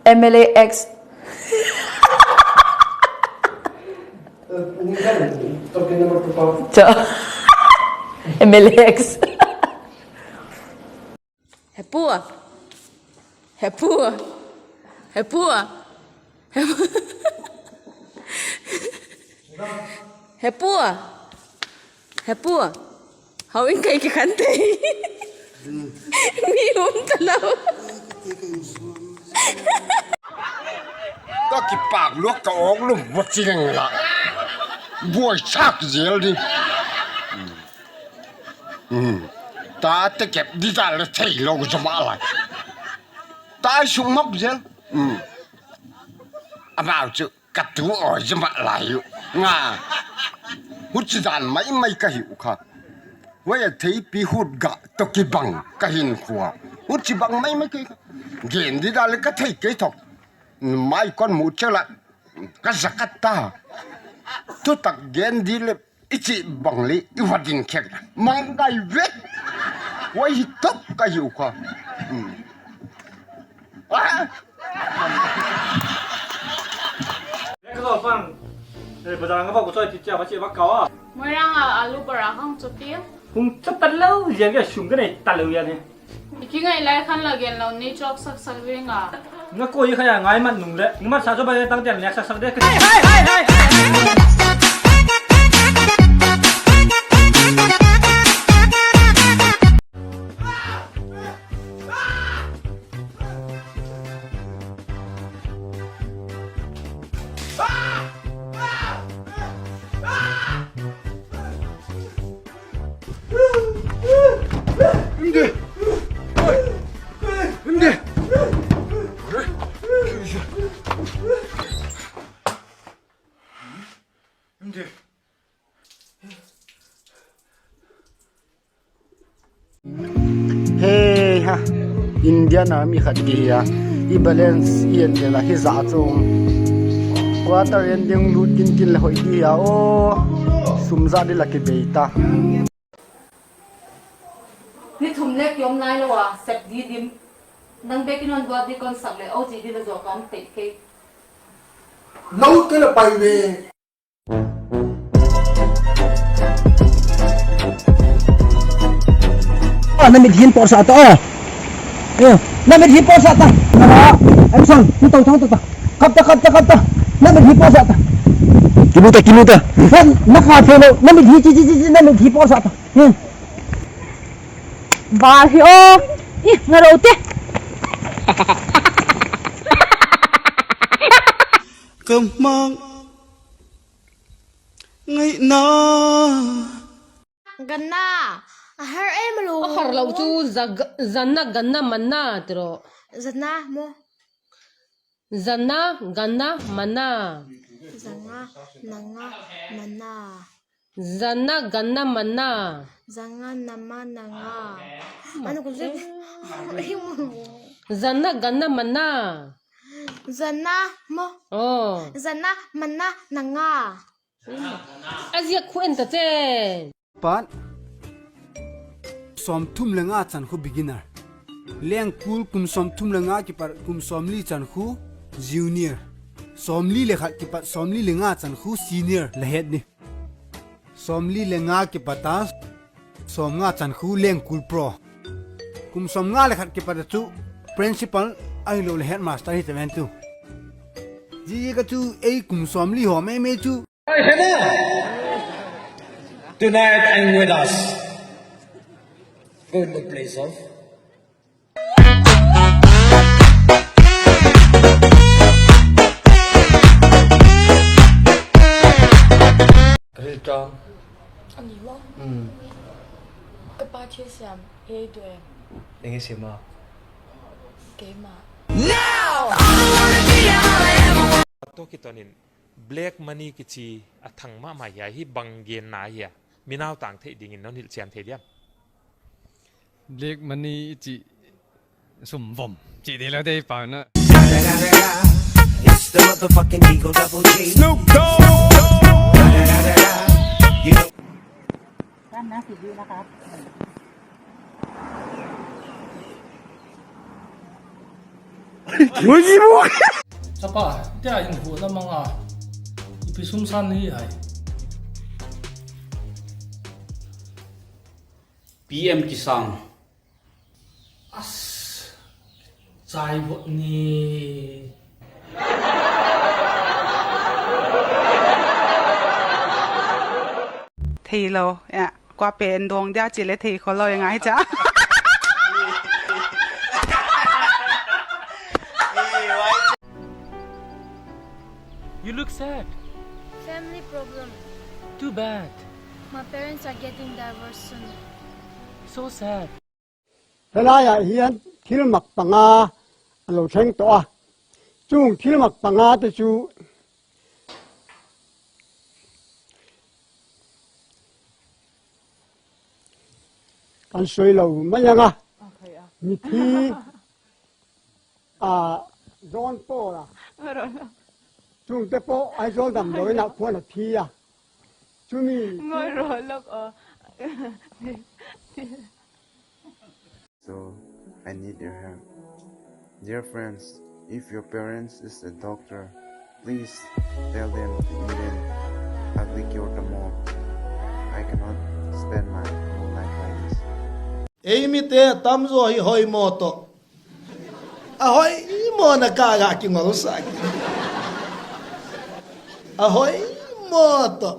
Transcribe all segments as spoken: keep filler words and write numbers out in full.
M L A X. Cho. M L A X. He pu. He pu. He pu. He pu. He pu. He pu. Hau in kai ki khan te. Mi um ta lo. Ka kipak luak ka awk lum va chi leng la. Buai chak zel di. Hmm. Ta te kep di ta le thei lo zama lai. Ta suk mok zel. Hmm. Amau chu ka tu awi zama lai u. Nga. Huchi dan maimai ka hi u kha. Huai a theipi hut ga toh kibang ka hinkhua. Huchi bang maimai kei. Gen di dan le ka thei kei thok. Mai kon mu chela. Ka zakat ta. Tu tak gen di le i chih bang le i va din khek. Mang dai vek. Huai hi top ka hi u kha. Hmm. Ah. Ka zo pan. Eh, bazar nga ba ko choi ti cha ba che ba ka wa. Moirang a alu bara hang cho ti. Hung cha tan lo, ya ga sum ga nei tan lo ya ne. I kingai lai khan la gen lo ni chok sak sak ve nga. Nga ko i kha ya ngai mat nung le. Ngai mat sa cho ba tang tian lek sak sak de. Hai, hai, hai, hai. Hei ha, Indian Army khat ki hia, i balance i et le la hi za chung. Quarter ending lut kin kin le hoih ki hia, o, sum za di la ki bei ta. Ni thum le ki om nai lo a, sep di dim. Nang bek in hon buat di kon sak le, o ji di le zo kon te ke. Lo te le pai ve. Ah, na mit hin por sa ta, oh. Eh, na mit hin por sa ta. Ah, action. Tu tau, tau, tau, tau. Kap ta, kap ta, kap ta. Na mit hin por sa ta. Kilu ta, kilu ta. Na, na kha thei lo. Na mit hi, chi, chi, chi, chi, na mit hi por sa ta. Hmm. Bal hi o. Ih, nga ro te. Ka mang. Ngai na. Ganna. A har em lo. A har lo chu za-, zanna, ganna, manna tiro. Zanna mo. Zanna, ganna, manna. Zanga, nanga, manna. Zanna, ganna, manna. Zanga, nama, nanga. Mana kun se. Zanna, ganna, manna. Zanna mo. Oh. Zanna, manna, nanga. A ziak khu en ta chen. Pat. Sawmthum le nga chan khu beginner. Leng kul kum sawmthum le nga kipat kum sawmli chan khu junior. Sawmli le khat kipat sawmli le nga chan khu senior la het ni. Sawmli le nga kipat a sawmnga chan khu leng kul pro. Kum sawmnga le khat kipat a chu principal ahilou le headmaster hi ta ven tu. Ziaka chu ei kum sawmli haw maimai chu. Hey, Hema! Tonight I'm with us. Go in the place of. Real talk. Ani maw? Hmm. Ka pa thil siam, ei tu em. Eng e siam a? Keimah. Now! Toh kiton in Black money kichi a thang mahmah hia, hi bang genna hia? Mi nautang theih dingin non hilhchian thei diam? Black money i chih sum vom chih di lou dei pau na. It's the motherfucking Eagle Double G. Snoop Dogg. You know. ด้านหน้าสิบวินะครับ Black Chapa, tia in hu na manga. Ipi sum san hi ai. P M Kisan. As, chai vot ni. Thei lou, ya. Kua pen dong dia chi le thei kho lou ngai cha. You look sad. Family problem. Too bad. My parents are getting divorced soon. So sad. Helai ah hian thil mak panga a lo thleng tawh a. Chung thil mak panga te chu kan sawi lo mai ang a. Mithi, a, zawn pawl a. Chungte pawh Aizawl damdawiin a khuan a thi a. Chumi ngawi rawh lawk aw. So, I need your help. Dear friends, if your parents is a doctor, please tell them to even ugly cure the more. I cannot spend my whole life like this. Ei mite tamzaw hi hoi maw tawh. A hoi maw na ka ga kingolsa. A hoi maw tawh.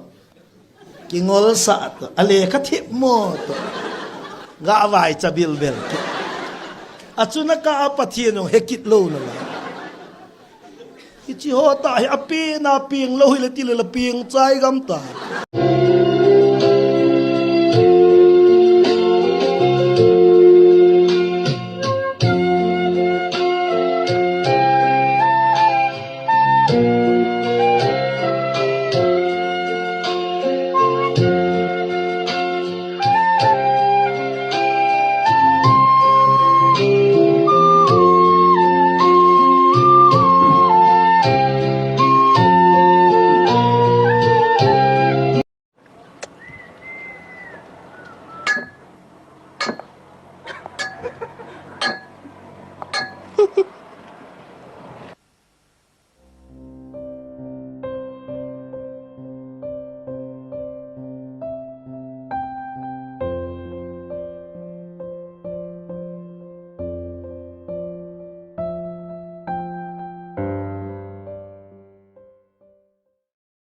Kingolsa tawh, a lekha thip maw tawh. Ga vai cha bilbel kit. A chu na ka a Pathian hong he kit lou na la. Hichi ho ta hi a pi na ping lou hi le ti le la ping chai gam ta.